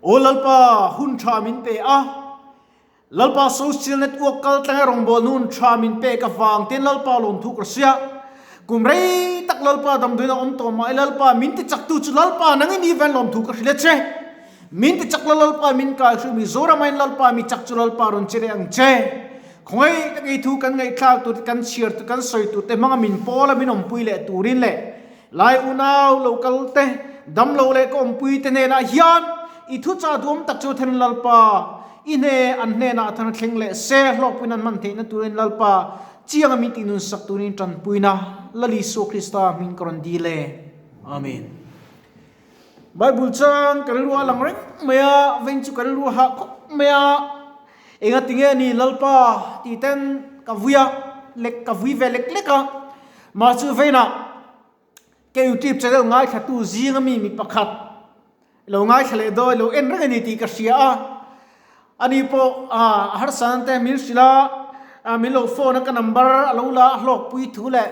Aw Lalpa, hun tha min pe a. Lalpa social network kal tlanga rawngbawlna hun tha min pek avang ten Lalpa lawmthu ka hria. Kum rei tak Lalpa damdawiin a awm tawh mah i Lalpa min ti chaktu chu Lalpa nang i ni ven lawmthu ka hrilh a che. Min ti chak la Lalpa min kai hru Mizoram aiin Lalpa mi chak chu Lalpa rawn che leh ang che. Khawngaih tak ei thu kan ngaihthlak tur te kan chhiar tur kan sawi tur te hmanga min pawl a min awmpui leh turin leh Lai unau lo kal te, dam lo leh ka awmpui te hnenah hian i thuchah duam tak chu then Lalpa, i hne an hnenah a thar thleng leh se hlawkpuina an hman theihna turin Lalpa chianga min tihnun sak turin tanpuina Lal Isua Krista hming ka rawn dil e. Amen. Bible chuan ka rilru a lang reng mai a, veng chu ka rilru a hah khawp mai a, enga tinge ni Lalpa tih ten ka vui a, lek ka vui ve lek lek a, mah chu veinah ka youtube channel ngaithlatu zinga mi mi pakhat lo ngaithla leh dawi lo en reng a ni tih ka hria a, ani pawh a harsa te min hrilh a, min lo phone a ka number a lo la a hlawkpui thu leh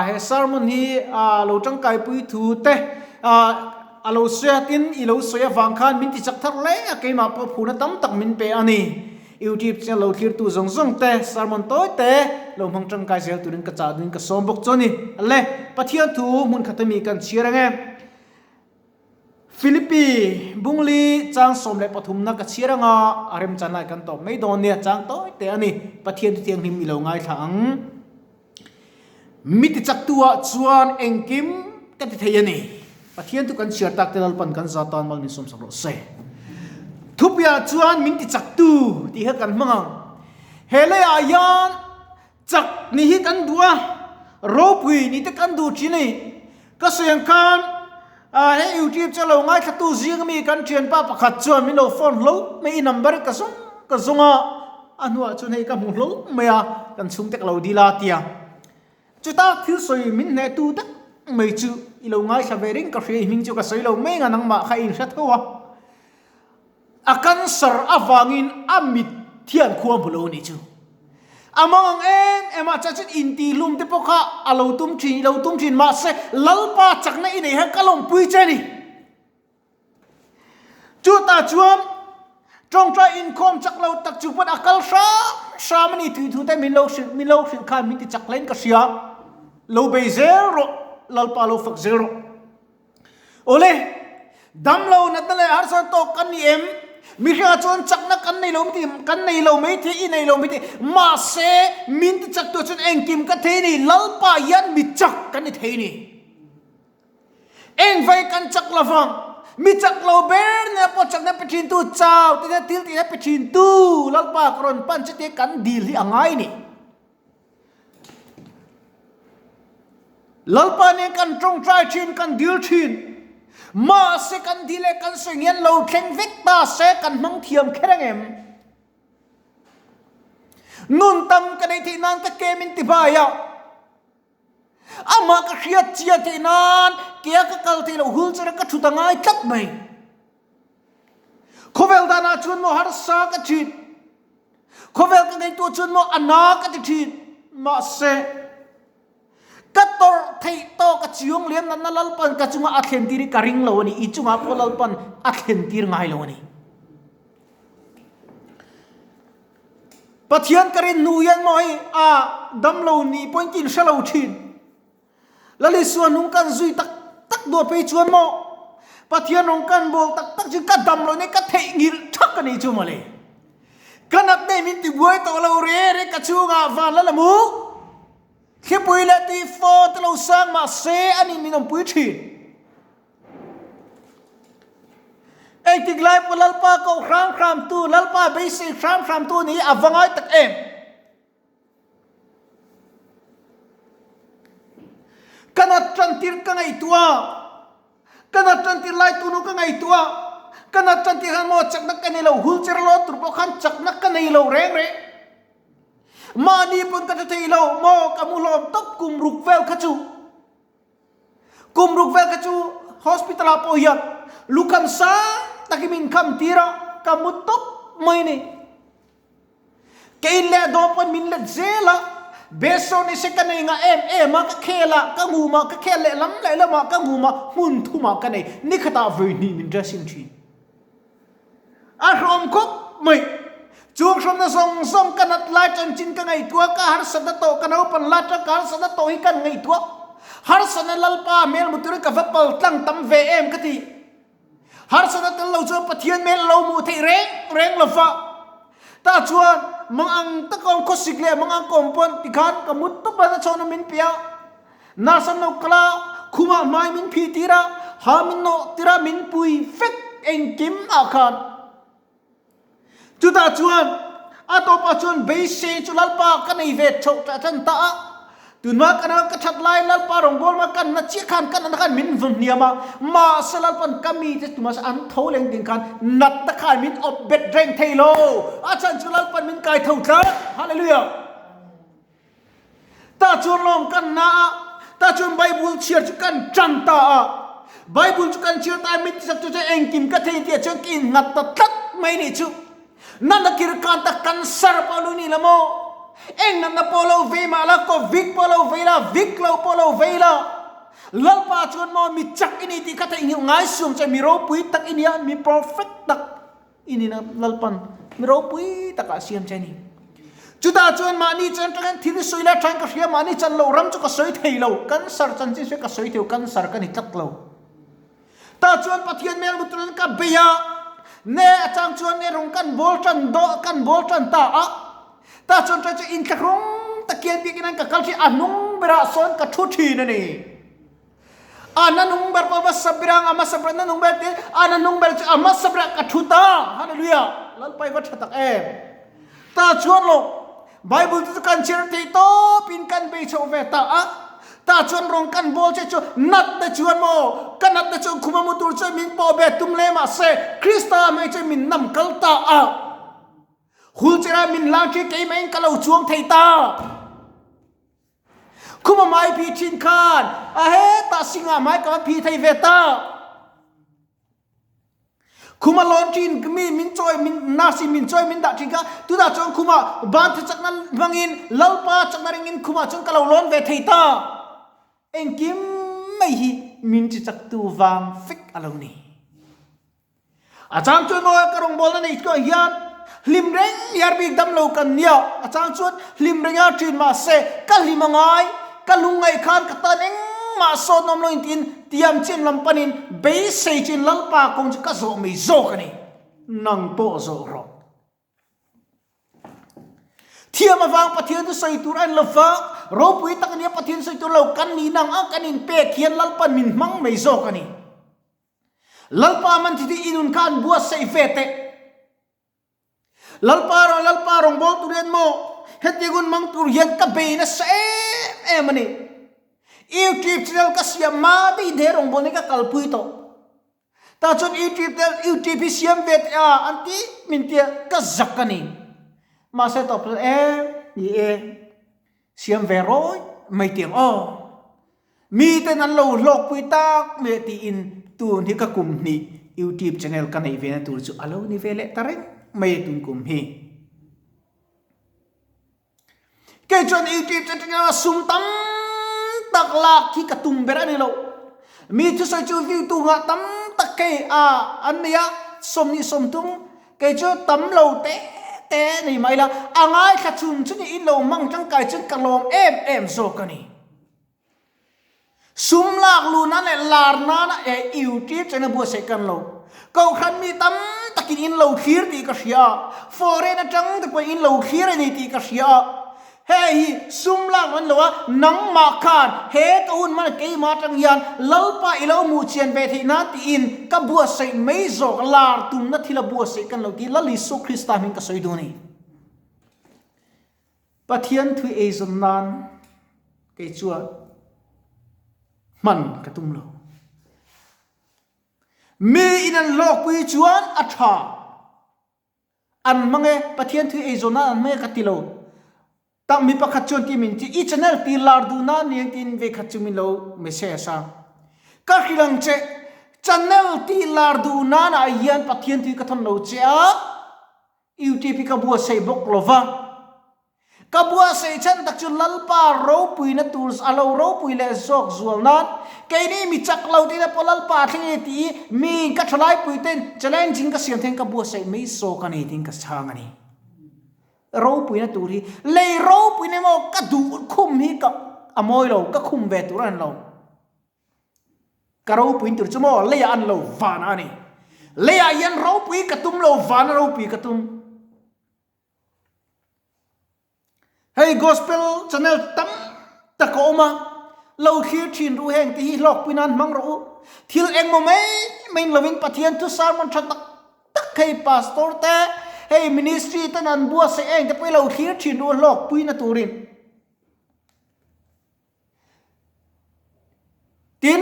he sermon hi lo tangkaipui thu te a lo sawi a tin i lo sawi avang khan min ti chak thar hle a keimah pawh phuna tam tak min pe a ni. Youtube channel lo thlirtu zawng zawng te sermon tawi te lo hmang tangkai zel turin ka chah duhin ka sawm bawk chu a ni. Le Pathian thu hmun khat ami kan chhiar ang e. Philippi Bungli chang 13 na ka chhiar anga a remchan lai kan tawp mai dawn nia chang tawi te a ni. Pathian thu thianghlim i lo ngaithla ang. Mi ti chak tu ah chuan engkim ka ti thei a ni. Pathian thu kan chhiar tak te Lalpan kan za tan mal min sawmsak rawh se. Thupiah chuan min ti chak tu tih kha kan hmang ang. He leiah hian chak ni hi kan duh a, ropui ni te kan duh thin a ni. Ka sawi ang khan hei YouTube chu lo ngaithlatu zing ami kan thianpa pakhat chuan min lo phone hlo mai i number ka zawng ka zawng a, a hnuah chuan hei ka hmu hlo mai a, kan chhungte ka lo dil a tia. Chuta thil sawi min hnehtu tak mai chu i lo ngaithla ve reng ka hria i hming chu ka sawi lo mai ang a nangmah kha i inhre tho a. A cancer avangin a mit thian khua hmu lo a nih chu. A mang ang em em a, chuan chuan intihlum te pawh kha a lo tum thin, i lo tum thin mahse Lalpa chakna i nei hian ka lawmpui che a ni. Chutah chuan tawngtai inkhawm chak lo tak chu pawn a kal hram hram a ni tih thu te min lo hrilh, min lo hrilh khan min ti chak hlein ka hria. Lo bei zel rawh, Lalpa lo fak zel rawh. Awle, damlo natna leh harsatna tawk kan ni em? Mihringa chuan chakna kan nei lo ti, kan nei lo mai thei, i nei lo mai thei. Mahse, min ti chak tur chuan engkim ka thei ni, Lalpa hian mi chak kan ni thei ni. Engvai kan chak lo vang, mi chak lo ber nia pawh chakna pe thin tu, chau te nia thil tihna pe thin tu, Lalpa ka rawn pan che tia kan dil hi a ngai ni. Lalpa nen kan tawngtai thin, kan dil thin. Mahse kan dil leh kan sawi hian lo thleng vek ta se kan hmang thiam kher ang em? Nun tam ka neih theih nan ka ke min ti bai a. Amah ka hriat chiah theih nan kea ka kal theih loh hul chera ka thut a ngai tlat mai. Khawvel danah chuan maw harsa ka thin. Khawvel ka ngaihtuah chuan maw a na ka ti thin. Mahse, ka tawrh theih tawk a chiang lian natna Lalpan ka chunga a thlen tir hi ka ring lo a ni. I chungah pawh Lalpan a thlen tir ngai lo a ni. Pathian ka rin hnu hian maw hei a damlo ni pawhin ka inhre lo thin. Lalisua nung kan zui tak tak duah phei chuan maw Pathian rawng kan bawl tak tak chu ka dam lo nei ka theihnghilh thak a nih chu mawle. Ka nat nei min ti buai tawh lo re re ka chhungah van la la mu. Thlipui leh tui fawt lo sang mahse a ni min awmpui thin. Engtik lai pawh Lalpa koh hram hram tu, Lalpa beisei hram hram tu ni a va ngai tak em. Ka nat tan tir ka ngaihtuah. Ka nat tan tir lai tunu ka ngaihtuah. Ka nat tan tir khan maw chakna ka nei lo, hul cher lo tur pawh khan chakna ka nei lo reng reng. Mahni pawn ka tha thei lo maw ka mu hlawm tawp kum ruk vel kha chu. Kum ruk vel kha chu hospital ah pawh hian lukham sang takin min kham tir a, ka mu tawp mai a ni. Ka in leh dawn pawn min let zel a, Beso ni se ka nei ngah em em a, ka khel a, ka ngum a, ka khel leh lam leh lamah ka ngum a, hmun thumah ka nei, nikhatah vawi hnih min dressing thin. A hrawm khawp mai. Chung hrawmna zawng zawng ka nat lai chanchin ka ngaihtuah, ka harsatna tawh, ka naupan lai atang ka harsatna tawh hi kan ngaihtuah. Harsatna Lalpa hmel hmu turin ka va pal tlang tam ve em ka ti. Harsatna tel lo chuan Pathian hmel a lo hmuh theih reng reng lo va. Tah chuan mang ang taka awm khawsik leh mang ang ka awm pawn tikhan ka mut tawp a, na chhawna min pe a. Nurse an lo kal a, khumah hmai min phih tir a, ha min nawh tir a, min pui vek engkim ah khan. Chutah chuan a tawpah chuan beisei chu Lalpa ka nei ve chhoh tah tan ta a, tunhma ka nau ka that lai Lalpa rawngbawlma ma kan na chiah khan ka natna khan min vaw hniam a, mahse Lalpan ka mite tumah se an tho leng ding khan natna khan min awp bet reng thei lo, a chhan chu Lalpan min kai tho tlat. Hallelujah! Tah chuan lawng kan na a, tah chuan Bible chhiar chu kan tan ta a. Bible chu kan chhiar ta a, mi tisak chu chuan engkim ka thei tih ah chuan ka innghat ta tlat mai nih chu. Natna kir kan ta cancer pawh lo ni la maw? Eng natna pawh lo vei mah la, covid pawh lo vei la, vic lo pawh lo vei la. Lalpa chuan maw mi chak i ni tih kha theihnghilh ngai suam che, mi ropui tak i nia, mi perfect tak. I nina Lalpan mi ropui takah a siam che a ni. Chutah chuan mahni chuan tangin thil i sawi lai thain ka hria, mahni chan loh ram chu ka sawi thei lo, cancer chanchin sawi ka sawi thei lo, cancer ka ni tlat lo. Tah chuan Pathian hmel hmu turin ka bei a, ne a chang chuan ne rawng kan bawl tan daw kan bawl tan ta a, tah chuan ṭai chu inthlahrung takin biakin an ka kal thin, a hnung berah sawn ka thu thin a ni. A na nung ber pawh hmasa ber ang, a hmasa ber na nung ber te, a na nung ber chu a hmasa berah ka thu ta. Hallelujah! Lalpa i va tha tak em! Ta chuan lo, Bible te chu kan chhiar theih tawpin kan bei chhoh ve ta a. Ta chuan rawng kan bawl che chu nat te chuan maw, ka nat te chuan khuma mu tur chuan min pawh ve tum le mahse Krista mai chuan min nam kal ta a. Wheelchair ah min hlang khi keimah in ka lo chuang thei ta. Khuma hmai phi thin khan a hetah singah hmai ka va phi thei ve ta. Khuma lawn thin mi min chawi min nurse in min chawi min dah thin kha tunah chuan khuma ban tha chakna hmangin lalpa chakna ringin khumah chuan ka lo lawn ve thei ta. Engkim mai hi min chi chaktu vang vek a lo ni. A chang chuan maw ka rawngbawlna neih chuah hian hlim reng yar bik dam lo kan nia, a chang chuan hlim reng a thin mahse ka hlim a ngai, ka lungngaih khan ka tan engmah sawt nawm lo in tiin tiam chin lam panin beisei chin Lalpa kawng chu ka zawh mai zawk a ni. Nang pawh zawh rawh. Thiam avang Pathian chu sawi tur a ni lo va, ropui tak a nia Pathian sawi tur lo kan nih nang ang kan inpek hian Lalpan min hmang mai zawk a ni. Lalpa man thi i nun kha an buatsaih ve teh. Lalpa rawng Lalpa rawngbâwl tur hian maw hetiang hun hmang tur hian ka bei nasa em em a ni. YouTube channel ka siam hma deuhin he rawngbâwl hi ka kalpui tawh. Tah chuan YouTube te YouTube hi siam ve teh a an ti min tia ka zak a ni. Mahse tawp chuan e ni e siam ve rawi mai tiang aw. Miten an lo hlawkpui tak mai tiin tun hi ka kum hnih YouTube channel ka neih ve na tur chu a lo ni ve leh ta reng mai a tun kum hi. Kei chuan YouTube channel a sum tam tak lak hi ka tum ber a ni lo. Mi thusawi chu view tu nghah tam tak kei a an nei a, 20 30 kei chu tam lo te te nei mai la, a ngaithla chhun chhun in in lo hmang tangkai chuan ka lawm em em zawk a ni. Sum lak luh nan leh lar nana eh YouTube channel buatsaih kan lo. Kohhran mi tam takin in lo thlir tih ka hria a, foreign atang te pawhin in lo thlir a ni tih ka hria a. Hei hi sum lak man lo a, nangmah khan he ka hun hman keimah atang hian Lalpa i lo hmuh chian ve theih nan tiin ka buatsaih mai zawk lar tumna thil a buatsaih kan lo tih Lal Isua Krista hming ka sawi dun a ni. Pathian thui eizawn nan kei chuan hman ka tum lo. Mi in an hlawkpui chuan a tha. An hmang e, Pathian thui eizawn nan an hmang e ka ti lo. Tak mi pakhat chuan ti min ti, i channel ti lar duh nan ni ang tiin vei khat chu min lo message a. Ka hrilh ang che, channel ti lar duh nan ah hian Pathian thui ka thawn lo che a. UTP ka buatsaih bawk lo va. Ka buatsaih chhan tak chu Lalpa ropuina tur a lo ropui leh zawk zual nan keini mi chak lo tihna pawh Lalpa a thleng e tih i miin ka thalai ten challenging ka siam theiin ka buatsaih mai zawk a ni tiin ka chhang a ni. Ropuina tur hi lei ropuina emaw ka duh khum hi ka a mawi lo, ka khum ve tur a ni lo. Ka ropuin tur chu maw leiah an lo van a ni. Leiah hian ropui ka tum lo, vana ropui ka tum. Hei gospel channel tam tak a awm a, lo thlir thin ru heng te hi hlawkpui nan hmang rawh u. Thil engmaw mai mai ni lovin Pathian thu sermon tha tak tak hei pastor te, hei ministry ten an buatsaih eng te pawh hi lo thlir thin ru hlawkpui na turin. Tin,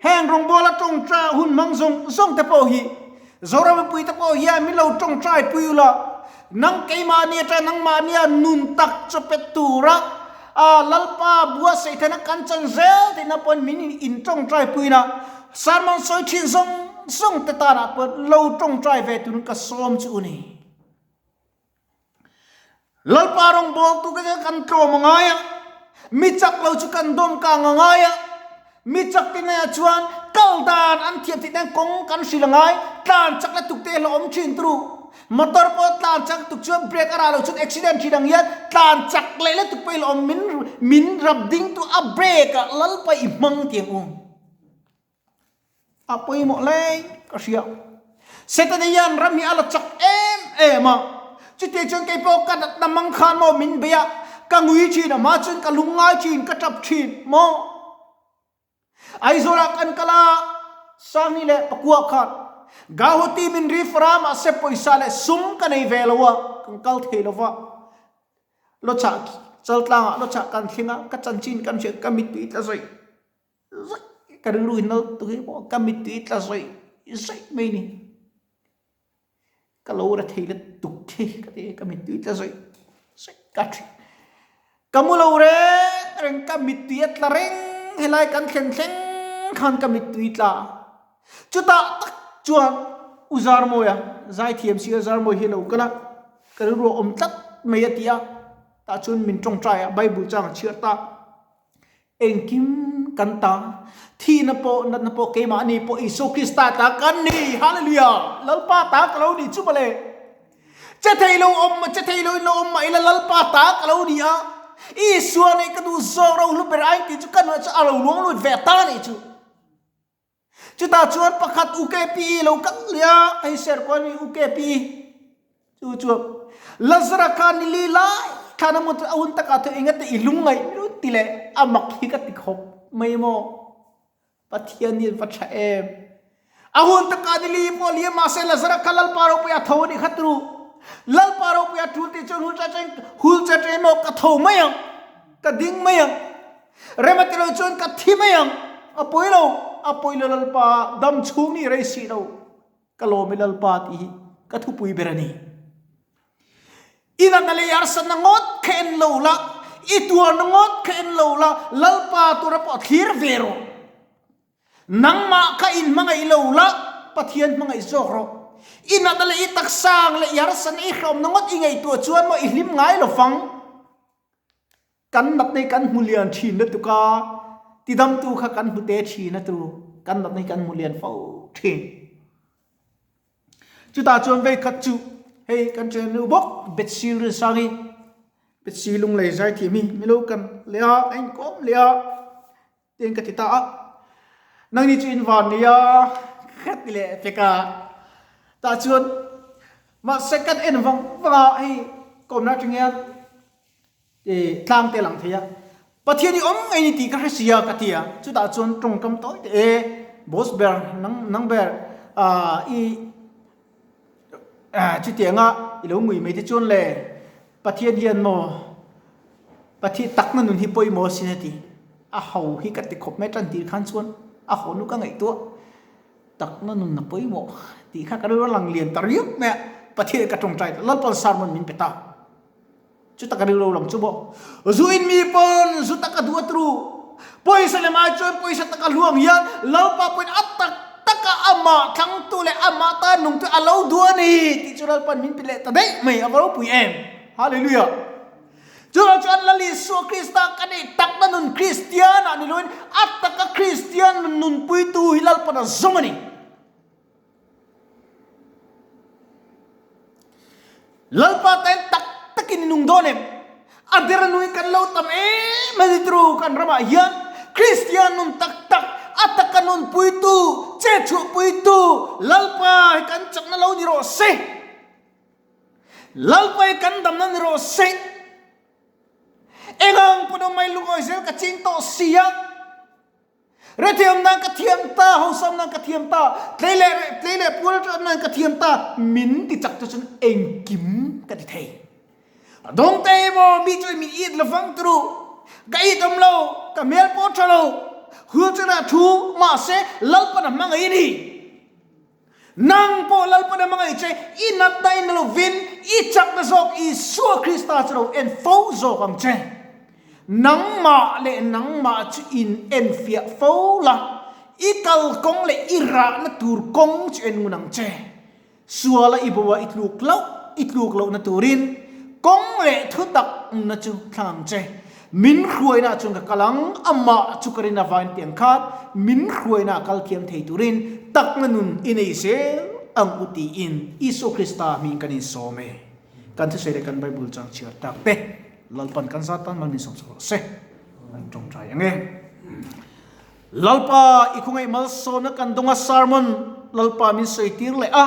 heng rawngbawla tawngtai hun hmang zawng zawng te pawh hi Zoram mipui te pawh hian min lo tawngtai pui ula, nang keimahni atang nangmahnia nun tak chawpet tura a Lalpa buatsaih theihna kan chan zel tihna pawhin min in tawngtai puina sermon sawi thin zawng zawng te tanah pawh lo tawngtai ve turin ka sawm chu u ni. Lalpa rawngbawltu ka kan tlawm a ngai a, mi chak lo chu kan dawm kang a ngai a, mi chak te neiah chuan kal dan an thiam theih nan kawng kan hrilh a ngai, tlan chak la tuk te hlauhawm thin turu. Motor pawh tlan chak tuk chuan brake a rah loh chuan accident thin ang hian tlan chak leh la tuk pawh hi hlauhawm min min rap ding tu a brake ah Lalpa i hmang tiang u. A pawimawh hle ka hria. Setana hian ram hi a la chak em em a. Chutiang chuan kei pawh ka natna mang khan maw min bei a, ka ngui thin a, mah chuan ka lungngai thin, ka tap thin maw. Aizawlah kan kal a, Sangni leh Pakua khan Gauhati min refer a, mahse pawisa leh sum ka nei ve lo a, kan kal thei lo va. Lawchah chaltlangah lawchah kan thleng a, ka chanchin kan hriat ka mittui tla zawih. Zawih ka rilru in nal tuk hi maw ka mittui tla zawih zawih mai ni ka lo ra thei let tuk khi ka ti ka mittui tla zawih zawih ka thi ka mu lo reng reng ka mittui a tla reng helai kan thlen thleng khan ka mittui tla chutah tak chuan u Zarmawia zaithiam si a Zarmawi hi a lo kal a ka rilru a awm tlat mai a ti a tah chuan min tawngtai a bible chang a chhiar ta. Engkim kan ta, thihna pawh, natna pawh keimahni pawh Isua Krista ta kan ni. Hallelujah! Lalpa ta ka lo ni chu mawle. Che thei lo awm, che thei lo in lo awm mah ila Lalpa ta ka lo ni a. Isua neih ka duh zawk ro hlu ber ai tih chu ka nuah chu a lo luang lut ve ta nih chu. Chutah chuan pakhat UKPE lo kal leh a, hei share kual mi UKPE chu chuan Lazara kha ni li lai khan a mut a hun takah thawh engate i lungngaih lut ti leh a mak hi ka ti khawp mai maw. Pathian hi an va tha em. A hun takah ni li pawh liam mahse Lazara kha Lalpa ropui a tho a nih kha turu. Lalpa ropui a tul tih chuan hul cha chen hul cha chen maw ka tho mai ang ka ding mai ang. Rem a ti lo chuan ka thi mai ang, a pawi lo, a pawi lo Lalpa, dam chhung ni rei si lo, ka lawm i Lalpa tih hi ka thupui ber a ni. I natna leh i harsatna ngawt kha en lo la, i tuarna ngawt kha en lo la, Lalpa tura pawh thlir ve rawh. Nangmah kha in hmangaih lo la, Pathian hmangaih zawk rawh. I natna leh i taksa ang leh i harsatna i hrehawmna ngawt i ngaihtuah chuan maw i hlim ngai lo fang. Kan natna hi kan hmu lian thin lutuk a, tidamtu kha kan hmu te thin a tu, kan natna hi kan hmu lian fo thin. Chutah chuan vei khat chu hei kan chen nu bawk Betsy Rinsangi, Betsy Lunglei Zaithiam hi milo kan leh a, a inkawm leh a. Tiin ka ti ta a, Nangni chu in van nia ka ti leh pek a, tah chuan mahse kan en vang vang a, hei kawmna atang hian ih tlang te a lang thei a, Pathian i awm ngei ni tih ka hre si a ka ti a, chutah chuan tawngkam tawi teh e, boss ber nang nang ber ah i ah chutianga i lo ngui mai te chuan le Pathian hian maw Pathian takna nun hi pawimawh asin a ti. A ho hi ka ti khawp mai tan tir khan chuan a ho nu ka ngaihtuah takna nun a pawimawh tih kha ka rilru a lang lian ta riau mai a, Pathian ka tawngtai ta Lalpan sermon min pe ta. Chuta ka rilru lang chu maw zu in mi pawn zu taka duh a turu pawisa lem ai chuan pawisa taka hluang hian Lalpa pawhin a tak taka amah thlangtu leh amah tan nungtu a lo duh a ni tih chu Lalpan min pe leh ta daih mai a va ropui em. Hallelujah. Chuvang chuan Lal Isua Krista ka neih takna nun Kristian ah ni loin a taka Kristian nun nunpuitu hi Lalpan a zawng a ni. Lalpa tan tak takin i nung dawn em? A ber nuin kan lo tam em a ni tru kan ramah hian Kristian nun tak tak, a taka nunpuitu, che chhuahpuitu Lalpa hi kan chakna lo ni rawh se. Lalpa hi kan damna ni rawh se. Engang pawn awm mai lungawi zel ka ching tawh si a. Rethiam nan ka thiam ta, hosam nan ka thiam ta, tlei leh tlei leh pual nan ka thiam ta, min ti chak te chuan engkim ka ti thei. A dawng te emaw mi chu min it lovang turu, ka it awm lo, ka hmel pawh tha lo, wheelchair ah thu mahse Lalpan a hmangaih a ni. Nang pawh Lalpan a hmangaih che, i natna in lovin i chakna zawk Isua Krista chu lo en fo zawk ang che. Nangmah leh nangmah chu in enfiah fo la, i kalkawng leh i rahna tur kawng chu en ngun ang che. Suala i bo a i tluk loh, i tluk lohna turin kawng leh thutak na chu thlang ang che. Min hruaina ah chuan ka kal ang, amah chu ka rin avain tiang khan min hruaina ah kal thiam thei turin takna nun i nei zel ang u tiin Isua Krista hming kan insawm e. Kan thusawi leh kan Bible chang chhiar tak te Lalpan kan zat tan mal min sawm sak rawh se. Kan tawngtai ang e. Lalpa i khawngaih malsawmna kan dawnga sermon Lalpa min sawi tir leh a.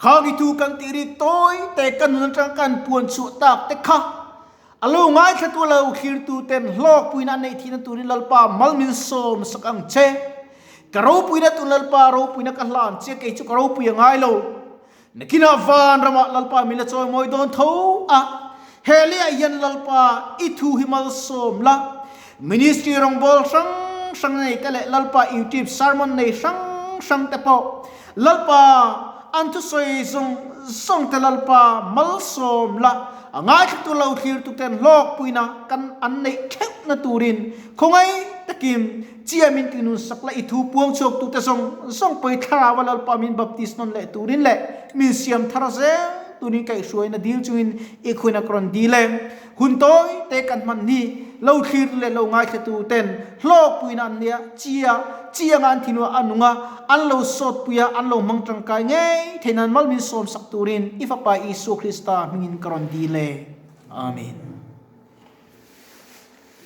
Khang i thu kan tih rik tawi te kan nun atanga kan puan chhuah tak te kha a lo ngaithlatu lo thlirtu ten hlawkpuina an neih thihna turin Lalpa mal min sawm sak ang che. Ka ropuina tun Lalpa ropuina ka hlan che kei chu ka ropui a ngai lo. Nakinah van ramah Lalpa min la chawimawi dawn tho a, he leiah hian Lalpa i thu hi malsawm la. Ministry rawngbâwl hrang hrang nei te leh Lalpa YouTube sermon nei hrang hrang te pawh Lalpa an thusawi zawng zawng te Lalpa malsawm la, a ngaithlatu lo thlirtu ten hlawkpuina kan an neih theuhna turin khawngaih takin chia min tinun sak la i thu puang chhuaktu te zawng zawng pawi thlarau a Lalpa min baptis nawn leh turin leh min siam thar zel turin kaihhruaina dil chungin i khuina ka rawn dil e. Hun tawi te kan hman hi lo thlir leh lo ngaithlatu ten hlawkpuina an nia, chia, chianga an thinua a nung a, an lo sawtpui a, an lo hmang tangkai ngei theih nan mal min sawmsak turin i Fapa Isua Krista hmingin ka rawn dil e. Amen.